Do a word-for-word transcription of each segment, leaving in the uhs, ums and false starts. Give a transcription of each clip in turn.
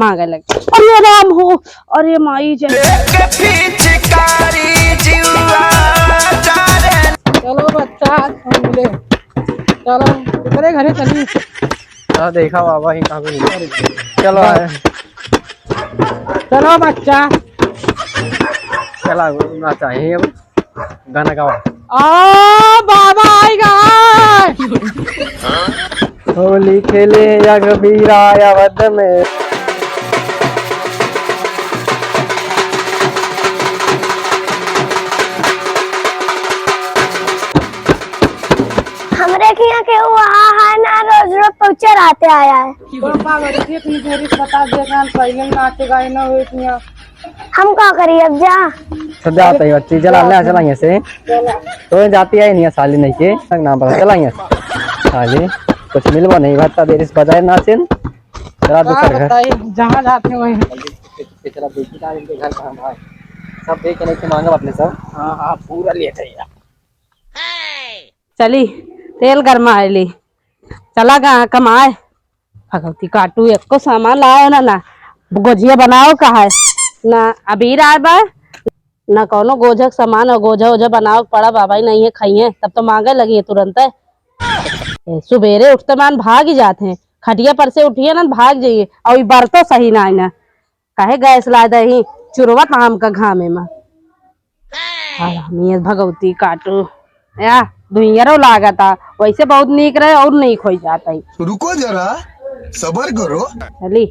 मांगे लगे। अरे राम हो, अरे माई जय। एक पिचकारी जिउआ चारे। चलो बच्चा, आज हम मिले। चलो, ओकरे घरे चली। हाँ, देखा बाबा ही कहाँ पे मिले। चलो आए। चलो बच्चा। चला, ना चाहिए अब। गाना गावा। आ बाबा आइगा। होली खेले अघबीरा अवध में। हमरे के यहाँ केहू आहा है ना, रोज रोज पहुँचे रहते आया है। पापा, अगर इतनी देरी से बता दिया जान, पहले ही नाचे गाए ना हुए इतनी। हम का करी अब, जा। सब जात है बच्ची, चला ले, चला यहाँ से। तो जाती है नहीं साली नहीं के, तक नाम पता चला यहाँ से। साली, कुछ मिलबो नहीं, भत्ता देरी से बजाए नाचिन। चला तू का कर घर। बताई, जहाँ जाते हैं वहीं। चला देखी का इनके घर कहाँ भाई। सब देख के नहीं मांगा अपने सब। हाँ, हाँ, पूरा लेट है यार। चली, तेल गरमाए ली, चला गा कमाए। भगवती काटू, एको सामान लाओ ना, ना गोझिया बनाओ का है, ना अबीर आए बा, ना कौनो गोझक सामान, और गोझा ओझा बनाओ पड़ा बाबा ही नहीं है, खाइए तब तो मांगे लगी है तुरंत। ए, सुबेरे उठते मान भाग ही जाते हैं, खटिया पर से उठिए ना भाग जाइए, और ई बरतो सही ना है ना। काहे गैस लाए दही, चुरवत हमका घामे में। हरामी है भगवती काटू। या, धुइयारो लागता, वैसे बहुत नीक रहे और नीक हो जाता है। रुको जरा, सबर करो। चली,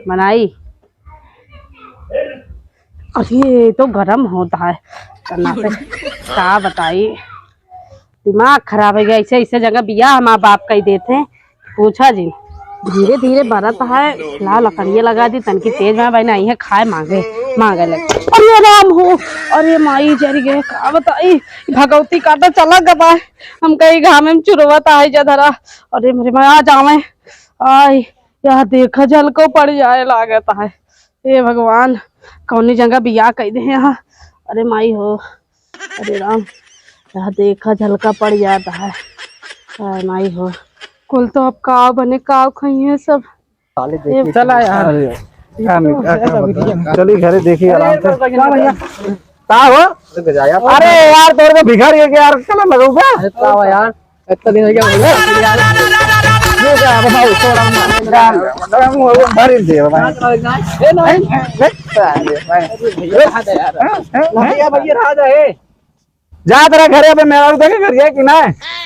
बनाई। अरे, ये तो गरम होता है। करना पे का बताई, दिमाग खराब हो गया। ऐसे, ऐसे जगह बियाह हमार बाप कही देते हैं। पूछा जी, धीरे धीरे बरत है, ला लकड़िया लगा दी, तनकी तेज में भाई नहीं है, खाए मांगे, मांगे लगे। अरे राम हो, अरे माई जरी गए, का बताई, भगवती काटा चला गबा, हम कहीं घामे में चुरवत आई जा धरा। अरे मेरे माँ आ जावे, आई, यह देखा झलको पड़ जाए लागत है। हे भगवान, कौनी जगह बियाह कई दे यहाँ। अरे माई हो, अरे राम, यहाँ देखा झलका पड़ जाता है। हाय माई हो, कुल तो अब काव बने, काव खाइए सब। साले ए, देखिए, चला यार। अरे, का नहीं, का, का बता? चलिए घरे देखिए आराम से। का भैया? का हो? रुक जा यार। अरे यार, तोर को भिखारी है क्या यार? कलर लगाऊंगा। अरे का हुआ यार? इतना दिन हो गया भैया। ये क्या बताओ, थोड़ा ना। यार, भर ही दे भाई। ए, नहीं। ए, ए, ए, भैया, हाँ, हाँ, भैया, भैया, रहा जाए। जा तेरा घरे पे मेरा रुपये के करिए कि ना?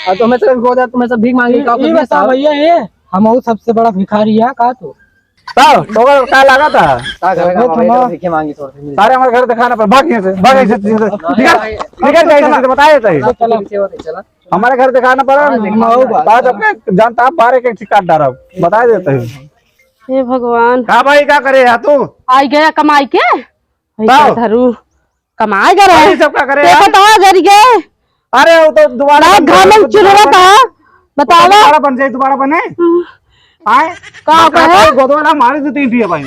और तुम्हें सब खो जा, तुम्हें सब भीख मांगे, का ई कुछ नहीं बताओ साहब? भैया, ये हम और सबसे बड़ा भिखारी है का तू? तब तो का लगा था? का घर का वो मामला तुम्हारा तो भीखे मांगी तोर से मिल। सारे हमारे घर दिखाना पर भाग यहाँ से, भाग यहाँ से, यहाँ से। निकल, निकल जा यहाँ से, बताए थे। चलो, चलो। हमारे घर दिखाना पड़ा, हाँ, हम देखो। और बात। बात अपने जानता आप बारह के काट डाला, बताए देते हैं। हे भगवान। का भाई, का करे यार तू? आई गया कमाई के? भाई का? का धरू? कमाए जा रहे अरे हैं। सब का करे देखो यार? तो जरी गए। अरे वो तो दोबारा ना, बन जाए, घामल दोबारा चुनरा बने। था। बतावा। दोबारा बन जाए, दोबारा बने। हम्म। आए? का बता कहे? भाई, गोदवाला मारे दो तीन दिए भाई।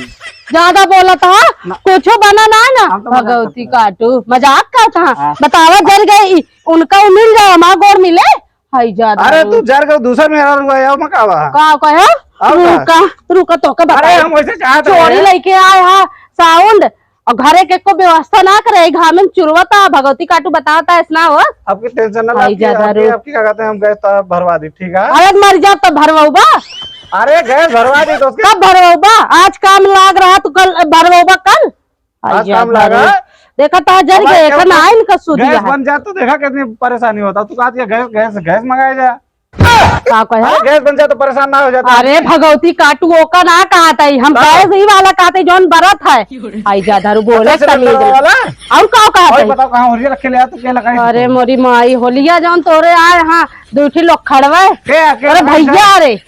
ज्यादा बोला था, ना। कुछो बना ना है ना। हम तो मजाक भगवती करते हैं। काटू, मजाक का था। हाँ। बतावा जर गए, ई, उनका वो मिल जाओ, हमारा गोड़ मिले। हाय ज्यादा अरे हो। तू जर गए, दूसर में यार हुआ है, मकावा। का कहे? और का? रुका, रुका, तो का अरे बताए। हम वैसे चाहते चोरी हैं। लेके आए हा साउंड, और घरे के को व्यवस्था ना करे, घामे में चुरवता, भगवती काटू बतावता, ऐसना हो। आपकी टेंशन ना ले, आई आपकी, जा आपकी, दारू। आपकी क्या कहते हैं, हम गैस तो भरवा दी, ठीक है? अरे मर जा तो भरवाऊबा। अरे गैस भरवा दी तो उसके कब भरवाऊबा? आज काम लाग रहा तो कल भरवाऊबा, कल। आई आज जा काम दारू। लागा। देखा तो जर अब गए, क्या एखन बोल-, आइन का सुधिया गैस है। बन जा तो देखा कितनी परेशानी होता। तू कहा गैस, गैस, गैस मंगाया जा। का कहे? अरे गैस बन जाए तो परेशान ना हो जाता। अरे भगवती काटू ओका ना कहत है, हम हाँ। गैस ही वाला कहत है जौन बरत है। आई जा दारू बोले अच्छा, तमीज अच्छा, नहीं। वाला? और का कहत और है? बताओ कहाँ होलिया रखे ले आ, तू क्या लगाई अरे तू? मोरी माई होलिया जौन तोरे आए हाँ दो ठी लोग खड़वे। के, के अरे लगाई भैया था? अरे।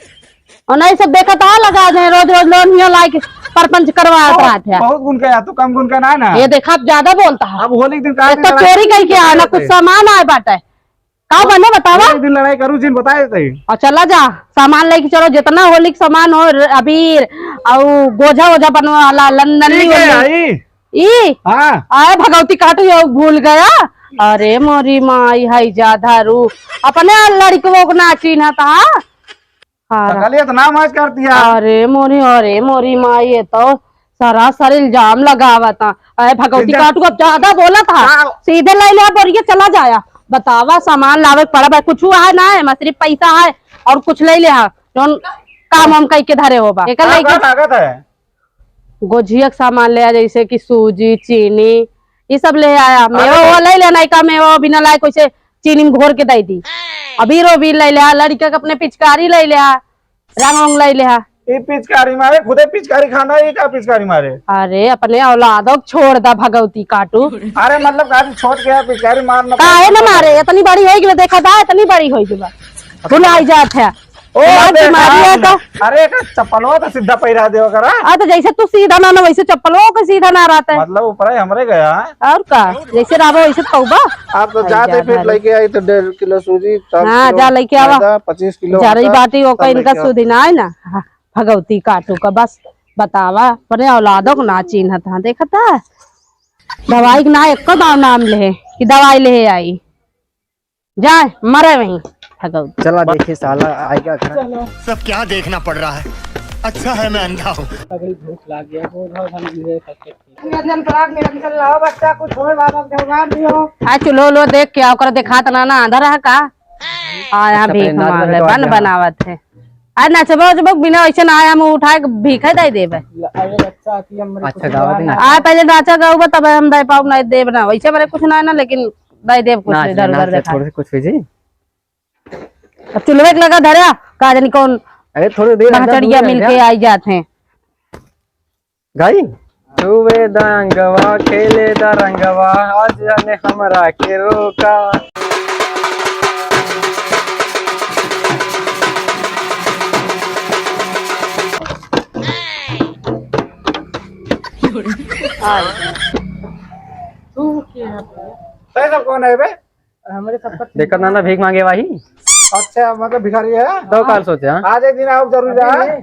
और नहीं सब देखत आ लगा दे रोज रोज लोन हिया लाइक परपंच करवात बहुत, रहत है। बहुत गुण का है, तू कम गुण का ना ना। ये देखा आप ज्यादा बोलता है। अब होली के दिन का एक तो लड़ाई चोरी करके आना कुछ सामान आए बाटे। का बने बतावा? एक दिन लड़ाई करू जिन बताए देते ही। और चला जा, सामान लेके चलो, जितना होली के सामान हो, र-, अबीर, और गोझा ओझा बनवा वाला, लंदनी ठीक है, वंदनी। आई। ई? हाँ। आए भगवती काटू, ये भूल गया। अरे मोरी माई, हाय जा दारू। अपने लड़कवो को ना चिन्हत हा। हाँ। सकलिए तो नाम आज कर दिया। अरे मोरी, अरे मोरी माई, ये तो सरासर इल्जाम लगावत ह। अरे भगवती इल्जाम? काटू, अब ज्यादा बोलत ह। हाँ। सीधे लइ लिहा बोरिया, चला जाया। बतावा, सामान लावे के पड़ा बा, कुछ है ना है, सिर्फ पैसा है और कुछ लइ लिहा, जौन काम वाम कइ के धरे होबा। एकर का लइके का लागत है? गोझिया के सामान ले आ, जैसे कि सूजी, चीनी, ये सब ले आया। मेवा अरे वो ले लेना, का मेवा बिना लाए कैसे चीनी में घोर के दे दी। अबीर ओबीर ले लिहा, लड़का के अपने पिचकारी ले लिहा, रंग उंग ले लिहा। ये पिचकारी मारे, खुदे पिचकारी खाना, ये का पिचकारी मारे? अरे अपने औलादों को छोड़ दा भगवती काटू। अरे मतलब का छोड़ के पिचकारी मारना काहे न मारे? इतनी बड़ी होइ गई, देखा था इतनी बड़ी होइ गई बा। भुलाई जात है। ओ, भुलाई अबे, बीमारी है हाँ, तो। अरे, एक चप्पलवा तो सीधा पहिरा देवा करा। हाँ, तो जैसे तू सीधा ना, ना वैसे चप्पलवा के सीधा ना रहता है। मतलब, ऊपर ही हमरे गया है। और का? जैसे रहबो वैसे पौबा। आप तो आई जाते जा फिर भाई। लेके आई तो डेढ़ किलो सूजी, चार हाँ, किलो जा लेके आवा। मैदा, पच्चीस किलो जरई आटा, बाटी, ओका सब इनका लेके आवा। सुधी ना है ना। हाँ, भगवती काटू का बस बतावा, अपने औलादों को ना चीन्हत हाँ, देखता है। दवाई के ना एको दाव नाम ले कि दवाई ले आई। जाए, मरे वहीं, भगवती। चला देखिए, साला आएगा घर। सब क्या देखना पड़ रहा है? अच्छा है मैं अंधा हूँ। बड़ी भूख लाग गया, वो घर हम धीरे करके। निरंजन पराग, निरंजन लाओ बच्चा, कुछ होए बाबा के भगवान भी हो। आ चूल्हो उल्हो देख के ओकर देखात ना, ना आंधा रहा का? आ, यहाँ अच्छा, भीख पहले नाच मांगे, बन बनावत है। आज नचबो उचबो बिना वैसे ना आए, हम उठाए के भीखे दे देबे। ल-, अरे बच्चा, अति हमरे अच्छा, कुछ गावत बना नहीं। आ, पहले नाचा गाउबा, तब हम दे पाउब, नहीं देब ना। वैसे हमरे कुछ ना है ना, लेकिन दे देब कुछ नाच, इधर उधर नाच, देखा। थोड़े से कुछ हो जी। अब चुलवे के लगा धरा, का जानी कौन अरे, थोड़ी देर अंदर पहाचड़िया दूर रह मिल जा। के आई जात हैं। गाई? छुवे द अंगवा, खेले द रंगवा, आज जाने हमरा के रोका। तू के है? तै सब कौन है बे? हमरे सबका देखत ना, ना भीख मांगे वाही। अच्छा, मतलब भिखारी है? दो काल सोचे, हाँ? आज एक दिन आओ जरूर अबे रहा। ये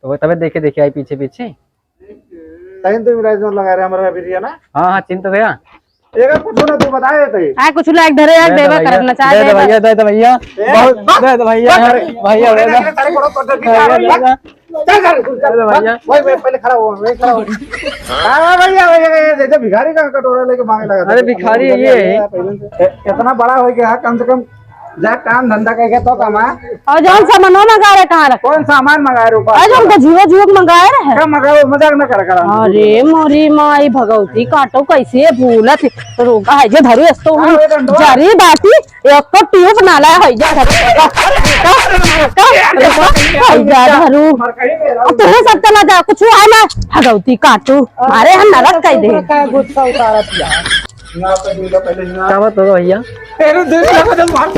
तो वो तबे देखे देखे आई पीछे पीछे। तहिन तुम राइज में लगा रहे हमारा भिरिया ना? हाँ, हाँ, चिंत गया। एक कुछ ना तू बताए थे। आ, कुछ लायक धरे यार, दे दे देवा भैया, करना चाहे दे दे देवा। भैया, दे दे भैया। ए? बहुत, दे दे भैया, अरे, भैया, दे दे। अरे, अरे, बड़ा पत्थर की भैया, दे दे। चल, चल, चल, चल, ए भैया। वही, वही, पहले खड़ा हो, वही खड़ा हो। हाँ, भैया, भैया, भैया, जैसे भिखारी का कटोरा लेके मांगे लगा था। अरे, भिखारी ये है। पहले से। ए-, इतना बड़ा हो गया, कम से कम जा काम धंधा करके तो कमा। और जौन सामानो मंगाए रहे, कहाँ रखे? कौन सामान मंगाए रहे ऊपर? और जौन का झुआ झुआ मंगाए रहे? का मंगाए, मजाक ना कर, कर। अरे, मोरी माई, भगवती काटो, कैसे भूलत है? तो रोका है, जे धरू, अस्तो हाँ, वो डंडवा। जरी बाटी, एक तो ट्यूब नाला है, जा धरू। का, का, का, है, जा धरू। अब तुहे सब चला जा, कुछ हुआ ना, भगवती काटू। अरे, हम नरक कह दे। का गुस्सा उतारत यार। ना तो दूल्हा पहले ना। का बात होगा भैया? तेरे दिल लगा तो मार।